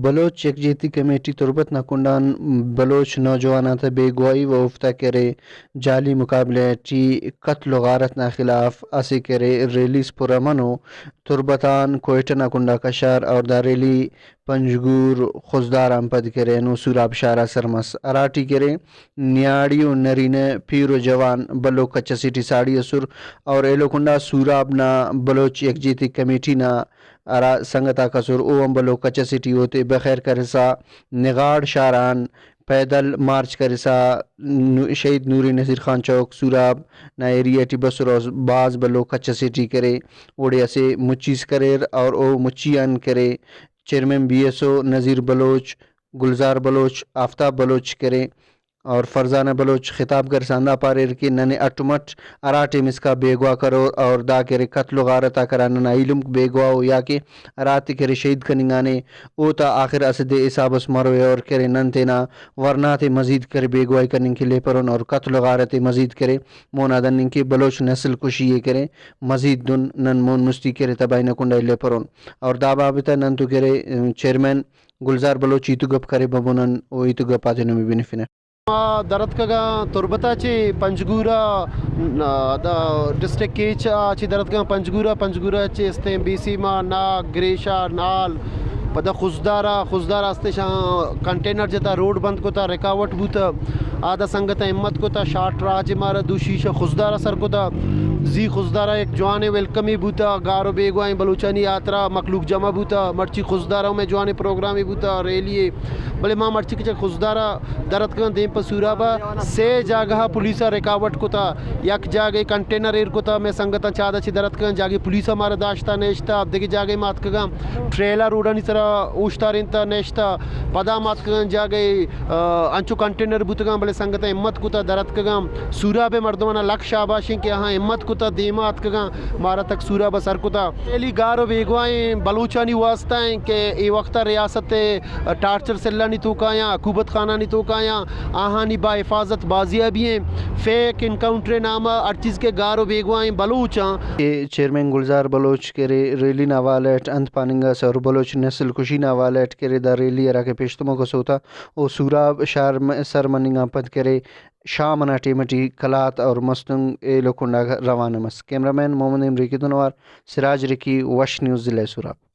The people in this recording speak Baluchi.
بلوچ یکجہتی کمیٹی تربت نا کنڈان بلوچ نوجواناں تہ بیگواہی و اوفتا کرے جعلی مقابلہ ٹی قتل و غارت نا خلاف اسہ کرے ریلیز پرامن و تربت آن کوئٹہ نا کنڈا کشار اور دا ریلی پنجگور خضدار آن پد کرے نو سوراب شار آ سر مس، ہراٹی کرے نیاڑی و نرینہ پیر و جوان بھلو کچ اسے ٹی ساڑی ئسر اور ایلو کنڈا سوراب نا بلوچ یکجہتی کمیٹی نا ہرا سنگت آک ئسر او ہم بھلو کچ اسے ٹی اوتے بخیر کرسا نغاڑ شار آن پیدل مارچ کرسا نو-، شہید نوری نصیر خان چوک سوراب نا ایریا ٹی بسر اور بھاز بھلو کچ اسے ٹی کرے اوڑے اسہ مچی اس کریر اور او مچی آن کرے chairman B S O Nazir Baloch, Gulzar Baloch, Aftab Baloch کرے اور فرزانہ بلوچ خطاب کرسا ہندا پاریر کہ ننے اٹ مٹ ہرا ٹیم اسکا بیگواہ کرور اور دا کرے قتل و غارت آک ہرا ننا ایلمک بیگواہ او یا کہ ہراتے کرے شہید کننگانے اوتا آخر اسہ دے حساب اس مروے اور کرے نن تینا ورنا تے مزید کرے بیگواہی کننگ کہ لیپرون اور قتل و غارت ءِ مزید کرے مونا دننگ کہ بلوچ نسل کشی ءِ کرے مزید دن نن مون مستی کرے تباہی نا کنڈا لیپرون۔ اور دا بابت نن تو کرے چیئرمین گلزار بلوچ ہیت و گپ کرے ببو نن او ہیت و گپ آتے نمے بنفنہ۔ ما درتکگاں تربت ءَ چہ پنجگور ءَ، ن-، دا ڈسٹرکٹ کیچ ءَ چہ درتکگاں پنجگور ءَ، پنجگور ءَ چہ استیں بیسیم ءَ، ناگ، گریشہ، نال، پدا خضدار ءَ، خضدار ءَ استیں شاں کنٹینر جتا، روڈ بند کتا، رکاوٹ بوتا، آ دا سنگت ءَ ہمت کتا، شاٹ راج مارا دو شیشہ خضدار ءَ سر کتا، زی خضدار ءَ یک جوانیں ویلکمے بوتا، گار و بیگواہیں بلوچانی ہاترا مخلوق جمع بوتا، مرچی خضدار ءَ ہمے جوانیں پروگرامے بوتا، ریلی ءِ بلے ما مرچی کہ چہ خضدار ءَ در اتکگاں دیم پہ سوراب ءَ، سے جاگہ ءَ پولیس ءَ رکاوٹ کتا، یک جاگہ ءَ کنٹینر ایر کتا، مئے سنگتاں چادہ چہ در اتکگاں، جاگہ پولیس ءَ مارا داشتہ نشتہ، دگہ جاگہ ءَ ما اتکگاں ٹریلر روڈانی سرا اوشتارینتہ نشتہ، پدا ما اتکگاں جاگہ ءَ، آ، انچو کنٹینر بوتگاں، بلے سنگتاں ہمت کتا در اتکگاں۔ سوراب ءِ مردماں لک شاباش ایں کہ آہاں ہمت کتا دیم ءَ اتکگاں، مارا تک سوراب ءَ سر کتا۔ علی گار و بیگواہیں بلوچانی واسطہ ایں کہ اے وقت ءَ ریاست ءِ ٹارچر سیلانی توکایاں، عقوبت خانانی توکایاں، آہانی با حفاظت بازیابی ایں۔ فیک انکاؤنٹر نامہ ہر چیز کہ گار و بیگواہیں بلوچاں۔ اے چیئرمین گلزار بلوچ کرے ریلی نا حوالہ اٹ انت پاننگاسہ اور بلوچ نسل کشی نا حوالہ اٹ کرے دا ریلی ہرا کہ پیشتموک ئسوتا او سوراب شار م-، سر مننگ آن پد کرے شام ئنا ٹیم ٹی قلات اور مستونگ ایلو کنڈا روانہ مس۔ کیمرہ مین محمد امریکی تون اوار سراج رکی، وش نیوز، ضلع سوراب۔